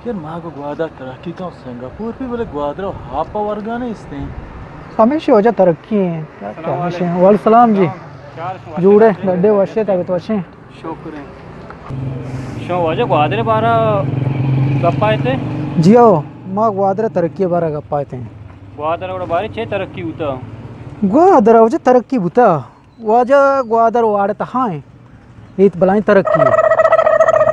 یار، ما گوں گوادر ترقی کن، سنگاپور بھی، بلے گوادر ءَ آپ ءَ ورگا نیست ایں۔ ہمیشی وجہ ترقی ایں۔ کیا، کیا السلام ہمیشی علیکم۔ وعلیکم السلام جی۔ سلام۔ کیا حال شما؟ جوڑے، ڈڈے وشے، طبیعت وشے۔ شکر ایں۔ شما واجہ گوادر ءِ بارا گپ ءَ اتئے؟ جی ہو، ما گوادر ءِ ترقی ءِ بارا گپ ءَ اتیں۔ گوادر ءِ بارے چے ترقی بوتا؟ گوادر ءَ واجہ ترقی بوتا۔ واجہ گوادر واڑ ءِ تہا ایں۔ ایت بلائیں ترقی ایں۔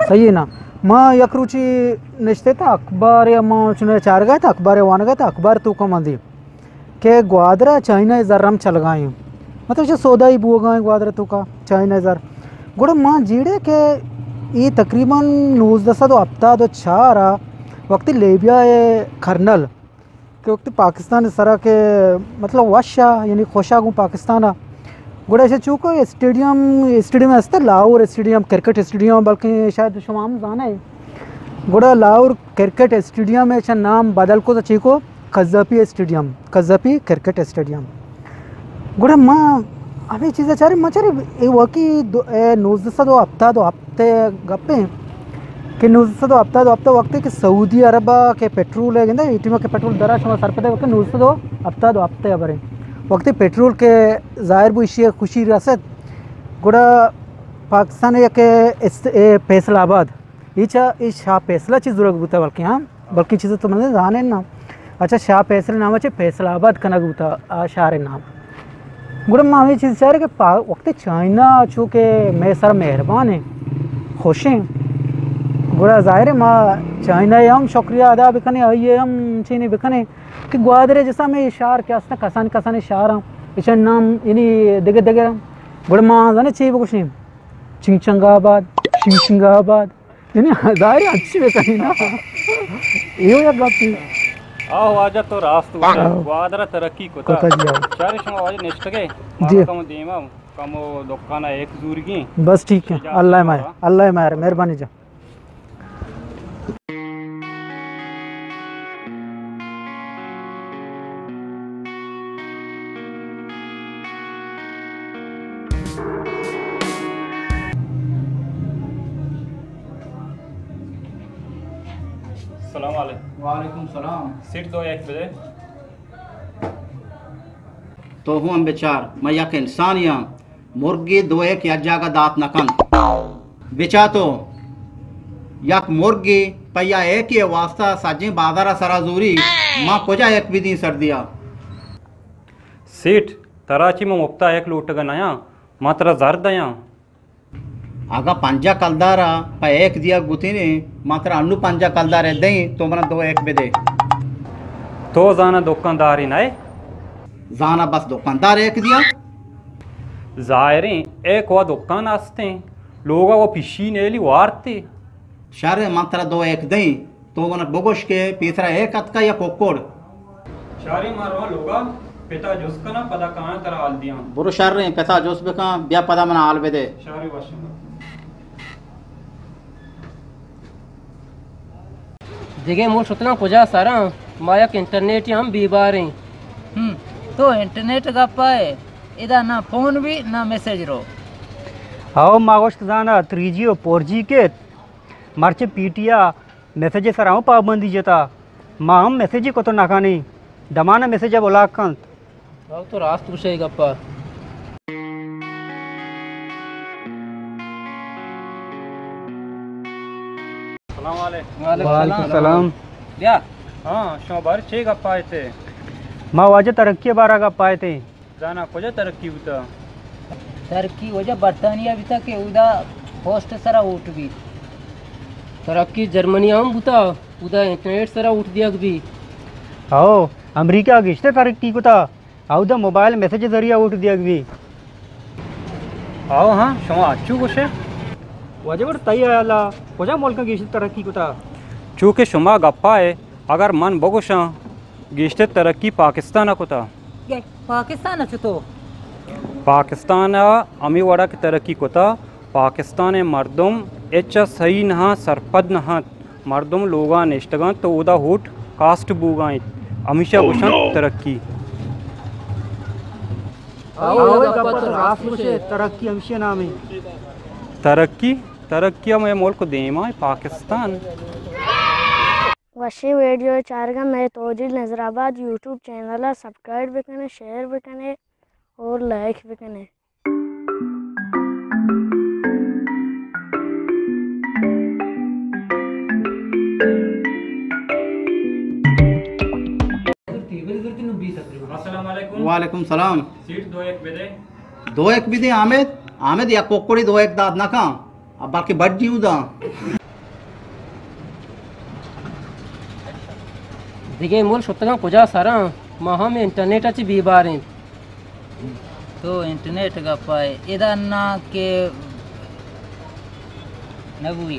صحیح ایں نا؟ ما یک روچے نشتگ اتاں، اخبار ءَ ما چون چارگ ءَ اتاں، اخبار ءَ وانگ ءَ اتاں، اخبار ءِ توکا من دی کہ گوادر ءَ چائنا ءِ زر ہم چلگا ایں۔ مطلب چہ سودائی بوگا ایں گوادر ءِ توکا چائنا ءِ زر۔ گڑا ما جیڑے کہ اے تقریباً نوزدہ سد و ہپتاد و چار ءَ وقتی لیبیا ءِ کرنل کہ وقتی پاکستان ءِ سرا کہ مطلب وش ءَ، یعنی خوش ءَ گوں پاکستان ءَ۔ گڑا ایشاں چوکو اسٹیڈیم، اسٹیڈیم است لاہور اسٹیڈیم، کرکٹ اسٹیڈیم، بلکیں شاید شما ہم زانئے۔ گڑا لاہور کرکٹ اسٹیڈیم ءَ ایشاں نام بدل کو تو چی کو؟ قذافی اسٹیڈیم، قذافی کرکٹ اسٹیڈیم۔ گڑا ما ہمے چیز ءَ چاریں، ما چاریں اے واقعی دو-، اے نوزدہ سد و ہپتاد و ہپت ءِ گپ ایں کہ نوزدہ سد و ہپتاد و ہپت ءِ وقت کہ سعودی عرب ءَ کہ پٹرول ءَ گندے، اے ٹیم ءَ کہ پٹرول درا شما سرپد ئے کہ نوزدہ سد و ہپتاد و ہپت ءَ بریں۔ وقتی پٹرول کہ ظاہر بو ایشی ءَ خوشی رست، گڑا پاکستان ءَ یک است-، اے فیصل آباد، اے چا، اے شاہ فیصلہ چی زورگ بوتا بلکیں، ہاں؟ بلکیں چیز تو من زانیں نا۔ اچھا، شاہ فیصل نام چہ فیصل آباد کنگ بوتا، آ شہر نام۔ گڑا ما ہمیں چیز چارے کہ پا-، وقت چائنا چو کہ مئے سر مہربان ایں، خوش ایں۔ گڑا ظاہر ایں ما چائنا ءِ ہم شکریہ ادا بکنیں، آئی ءِ ہم چینی بکنیں کہ گوادر ءِ جیسا ہمے شہر کہ استاں، کسان کسان شہر ایں، ایشان نام یعنی دگہ دگہ۔ گڑا ما زانیں چی بگوشیں؟ چنگ چنگ آباد، شنگ شنگ آباد۔ یعنی ظاہر ایں اچھی بکنی نا۔ ایو یک گپے۔ آ واجہ تو راست گوشے۔ آ۔ گوادر ءَ ترقی کتا۔ کتا جی، آ۔ چارے شما واجہ نشتگے۔ جی۔ ما کم دیما، کم دکان ءَ ایک زورگی۔ بس ٹھیک ایں۔ اللہ مہر، اللہ مہر، مہربانی جان۔ سلام علیکم۔ وعلیکم سلام۔ سیٹ دو ایک بدے۔ تو ہوں بچار، من یک انسانے آں، مرگے دو ایک یک جاگہ دات نہ کنت۔ بچار تو، یک مرگے پہ یک ایکے واسطہ سجیں بازار ءَ سرا زوری، ما کجا ایک بدیں سردی ءَ؟ سیٹ، ترا چی من مپتا ایک لوٹگ ءَ نیاں، ما ترا زر دیاں۔ اگاں پنجاہ کلدار ءَ پہ ایک دیگ بوتینے، ما ترا انو پنجاہ کلدار ءَ دئیں، تو منا دو ایک بدے۔ تو زانا دکاندارے نئے؟ زانا بس دکاندار ایک دیاں۔ ظاہریں ایک و دکان استیں، لوگا و پشی نیلی وارتے۔ شر، من ترا دو ایک دئیں، تو من بگوش کہ پیسرا ایک اتکا یا ککڑ؟ شاریں، ما رواں لوگا، پتا جست کناں، پدا کایاں ترا حال دیاں۔ برو شریں، پتا جست بکن، بیا پدا من حال بدے۔ شاریں، وشیں۔ دگہ مول شتگاں کجا سراں؟ ما یک انٹرنیٹے ہم بیباریں۔ ہم، تو انٹرنیٹ گپا ئے؟ ادا نہ فون بی، نہ میسج رو۔ ہاو، ما گوشت زانا تھری جی و فور جی کیت۔ مرچی پی ٹی آ میسج ءِ سرا ہم پابندی جتا، ما ہم میسج کت نہ کنیں، دمان ءَ میسج ءَ بلاک کنت۔ ہاو، تو راست گوشئے اے گپ ءَ۔ السلام علیکم۔ وعلیکم السلام۔ بیا۔ ہاں، شما بارے چے گپ ءَ اتئے؟ ما واجہ ترقی ءِ بارا گپ ءَ اتیں۔ زانا کجا ترقی بوتا؟ ترقی واجہ برطانیہ بوتا کہ اودا پوسٹ سرا ووٹ بیت۔ ترقی جرمنی ہم بوتا، اودا انٹرنیٹ سرا ووٹ دیگ بی۔ ہاو، امریکہ گیشتر ترقی کتا، اودا موبائل میسج ذریعہ ووٹ دیگ بی۔ ہاو ہاں، شما اچو گوشے۔ واجہ گڑا تئی حیالا کجا ملکاں گیشتر ترقی کتا؟ چونکہ شما گپا ئے، اگر من بگوشاں، گیشتر ترقی پاکستان ءَ کتا۔ گے، پاکستان ءَ چتو؟ پاکستان ءَ ہمے وڑا کہ ترقی کتا، پاکستان ءِ مردم ہچ ءَ سہی نہ اَنت، سرپد نہ اَنت۔ مردم لوگاں نشتگ اَنت تو اودا ووٹ کاسٹ بوگا اِنت۔ ہمیشہ گوشاں ترقی۔ آؤ، گپ تو راست گوشے، ترقی ہمیشہ نام اِنت۔ ترقی، ترقی ءَ مئے ملک دیما اِنت، پاکستان۔ وشیں ویڈیو چارگا مئے توجیل نظر آباد یوٹیوب چینل ءَ سبسکرائب بکنے، شیئر بکنے اور لائک بکنے۔ السلام علیکم۔ وعلیکم سلام۔ سیٹ دو ایک بدے۔ دو ایک بدے حامد، حامد یک کوکڑی دو ایک دات نہ کن۔ اب بلکہ بڈ جیوں داں۔ دگہ مول شتگاں کجا سراں؟ ما ہم انٹرنیٹ ءَ چہ بے بار ایں۔ تو انٹرنیٹ گپا ئے، ادا نا کہ نہ بوئی۔